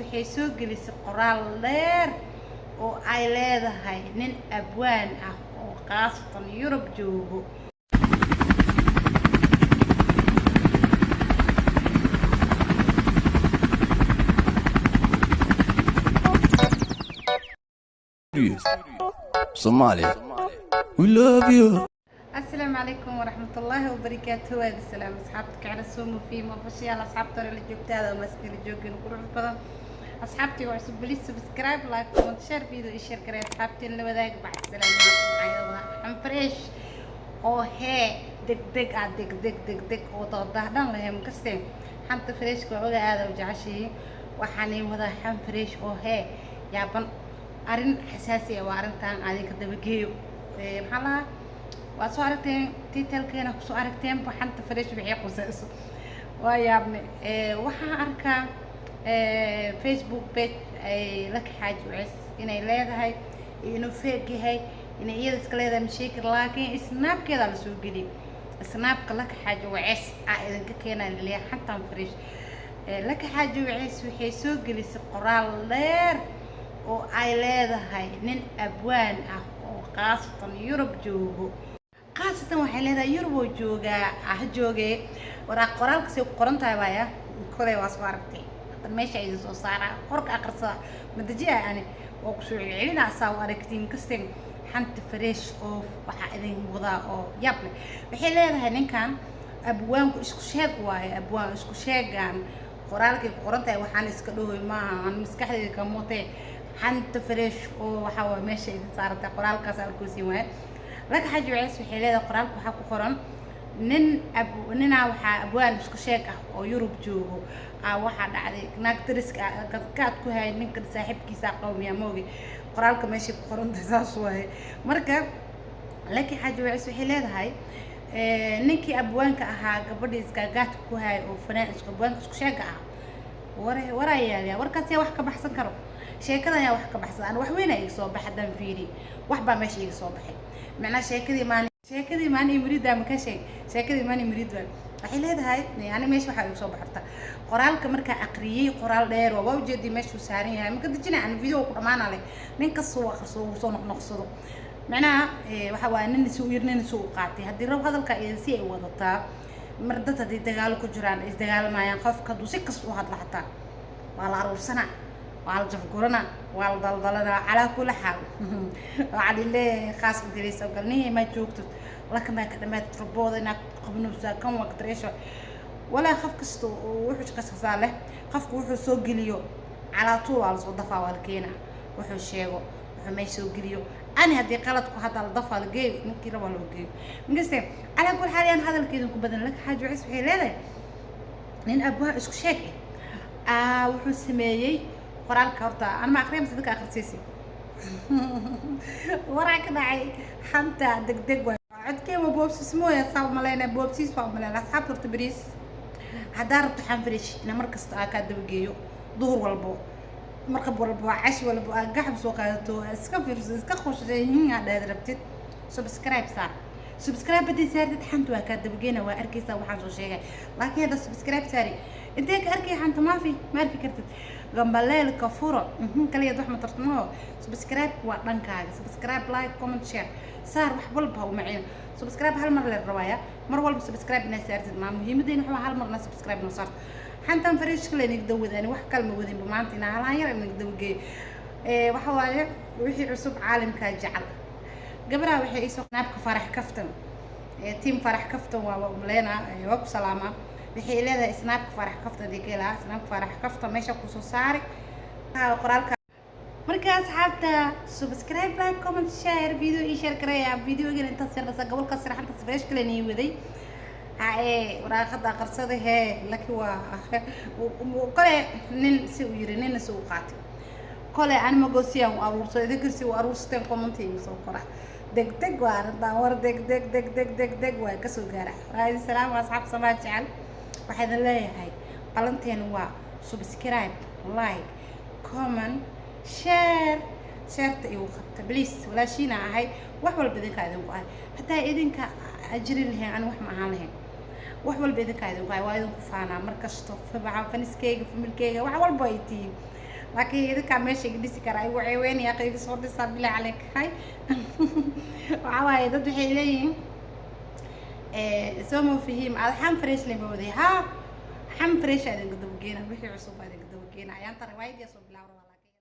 Waxay soo gelisay qoraal dheer oo ay leedahay nin abwaan ah oo khaasatan Yurub joogo. Somalia. We love you. Asalaamu calaykum waraxmatullaahi wabarakaatu. Waadi salaam asxaabta kacala suumu fiim ofashiyaal, asxaabta hore la joogtaada maskala joogin qurux badan. Asxaabtii waa cusub, please subscribe, like, comment, share video iyo share garay asxaabtiin la wadaag. Bacd salaam, fresh oo hee degdeg ah, degdeg degdeg oo doodahdhan lahayn kaste. Xanta freshka waa oga aada u jeceshihiin. Waxaan ii wadaa xan fresh oo hee yaaban, arrin xasaasi ah. Waa arrintan adinka dabageeyo. Maxaa lahaa, waa soo aragteen titelkeena, kusoo aragteenba xanta fresh wixii qusayso. Waa yaabne. Waxaan arkaa Facebook page ay Laka Xaaji Waceys inay leedahay iyo inuu fake yahay, inay iyada iska leedahay ma sheegi karo, laakiin Snapkeeda la soo geliyay. Snapka Laka Xaaji Waceys aa idinka keenaa laleeyahay xantan fresh. Laka Xaaji Waceys waxay soo gelisay qoraal dheer oo ay leedahay nin abwaan ah oo khaasatan Yurub joogo. Khaasatan waxay leedahay Yurub oo joogaa ah, joogee waraaq qoraalkasay ku qoran tahay waaya. Koley waa soo aragtay, hadda meesha idin soo saaraa qorka aqrisada madajiya ani waa kusoo celcelinaa saa u aragtiin kasteen. Xanta fresh oo waxaa idin wadaa oo yaab leh. Waxay leedahay ninkan abwaanku isku sheeg waaye, abwaan isku sheegaan qoraalkay ku qoran tahay. Waxaan iska dhahoy maaha, aan maskaxdayda ka mutee. Xanta fresh oo waxaa waaye meesha idin saarantay qoraalkaas arkoosin waaye. Laka Xaaji Waceys waxay leedahay qoraalka waxaa ku qoran nin ab ninaa, waxaa abwaan isku sheeg ah oo Yurub joogo aa waxaa dhacday naag dariska kaad ku hay ninka saaxiibkiisa qawmiya moogi. Qoraalka meeshay ku qorantahay saas waaye. Marka Laki Xaaji Waceys waxay leedahay ninkii abwaanka ahaa gabadhii iskaagaadka ku hay oo fanaan isku abwaanka isku sheega ah. War waraa yaaliya, warkaas yaa wax ka baxsan karo? Sheekadan yaa wax ka baxsan? Ana wax weyn aa iga soo baxay haddaan fiiriyo. Wax baa meesha iga soo baxay, macnaa sheekadii maani, sheekadii maani muriida ma ka sheeg, sheekadii maani muriid waa. Waxay leedahay yani meesha waxaa iga soo baxarta qoraalka markaa aqriyey. Qoraal dheer waa ujeedii meeshuu saaran yahay maka dejina aan video ku dhamaana leh. Nin kastoo aqriso uu soo noqnoqsado, macnaha waxa waaye nin si u yir, nin si u qaatay. Haddii rab hadalka iyo si ay wadataa mar dad haddii dagaalo ku jiraan, isdagaalamayaan, qofka hadduu si kasta u hadla xataa waa la aruursana, waa la jafgurana, waa la daldalanaa. Calaa kula xaal waxaa lileeyahay khaas udiraysa galnihii ma joogto lakamaa ka dhamaad rabooda inaad qabnowsaa kan waa kadareesha walaa. Qof kasta wuxuu shaqaysasaa leh, qofku wuxuu soo geliyo calaa tuul waa lasoo dafaa, waa la keenaa. Wuxuu sheego, wuxuu meesha soo geliyo ani haddii qaladku hadda la dafaa la geeyo, ninkii rabaa loo geeyo minkaste. Calaa kul xaal yaan hadalkeedin ku badan. Laka Xaaji Waceys waxay leedahay nin abwaa isku sheeg ah wuxuu sameeyey qoraalka. Horta an ma aqriya mise dadka akhrisaysi? Waraa ka dhacay xanta degdeg waay. Codkee waa boobsiis mooya, saa umaleyna boobsiis waa umaleyna. Asxaabta horta beriis haddaa rabto xan fresh ina mar kasta aa kaa dabageeyo, duhur walbo, marqab walbo, cash walbo aa gaxab soo qaadato, iska fiirso, iska qoshayhin aa dheed rabtid, subscribe saar. Subscribe haddii saartid xanta waa kaa dabageena, waa arkaysaa waxaan soo sheegay. Laakiin hadda subscribe saari intee ka arkay xanta? Maafi, ma arki kartid. Gambaleelka furo kaliyaad wax ma tartamaho. Subscribe waa dhankaaga. Subscribe, like, comment, share saar, wax walba u maciina. Subscribe hal mar la rabaaya, mar walba subscribe inaa saartid maa muhiimadeyna. Waxaa hal marna subscribe noo saarto. Xantan fresh kale inag dawadani, wax kale ma wadinba maanta inaa halaan yar inag dawageeyo. Waxa waaye wixii cusub caalamkaa jecel. Gabadha waxay isoo naabka Farax Kaftan, team Farax Kaftan waa umleena, waa ku salaamaa. Waxay leedahay Snapka Farax Kaftan dii ka helaa Snapka Farax Kaftan meesha kusoo saari qoraalka. Marka asxaabta subscribe, like, comment, share video ii share gareeya videogan. Intaas yar dhasa gobolkaas yar xantaas fresh kale nii waday hae waraaqada qarsada hee. Laakiin waa kole nin si uu yiri, nina si uu qaatay. Kole aan magosiyan u aruursaday, idinka si u aruursateen commenti igu soo qora. Deg deg waa arrintan, war deg deg deg deg deg deg waa kasoo gaara. Waa idin salaam asxaab samaa jecel. Waxaa idin leeyahay balanteena waa subscribe, like, comment, share. Shareta igu qabta please, walaashiina ahay, wax walba idinkaa idinku ahay. Hataa idinka ajri lahayn ani wax ma ahaan lahayn. Wax walba idinkaa idinku ahay, waa idinku faanaa mar kasto. Faniskeyga, familkeyga, wax walba ay tihiin. Laakiin idinkaa meesha iga dhisi karaa, igu ceeweynaya, iga soo dhisaa, bilaa caleyk. Hay, waxaa waaye dad waxay leeyihiin Somo Fahim ad Xam Fresh lama waday. Haa, Xam Fresh aa idinka dabageena, wixii cusub aa idinka dabageena. Ayaanta riwaayadii soo bilaab rabaa.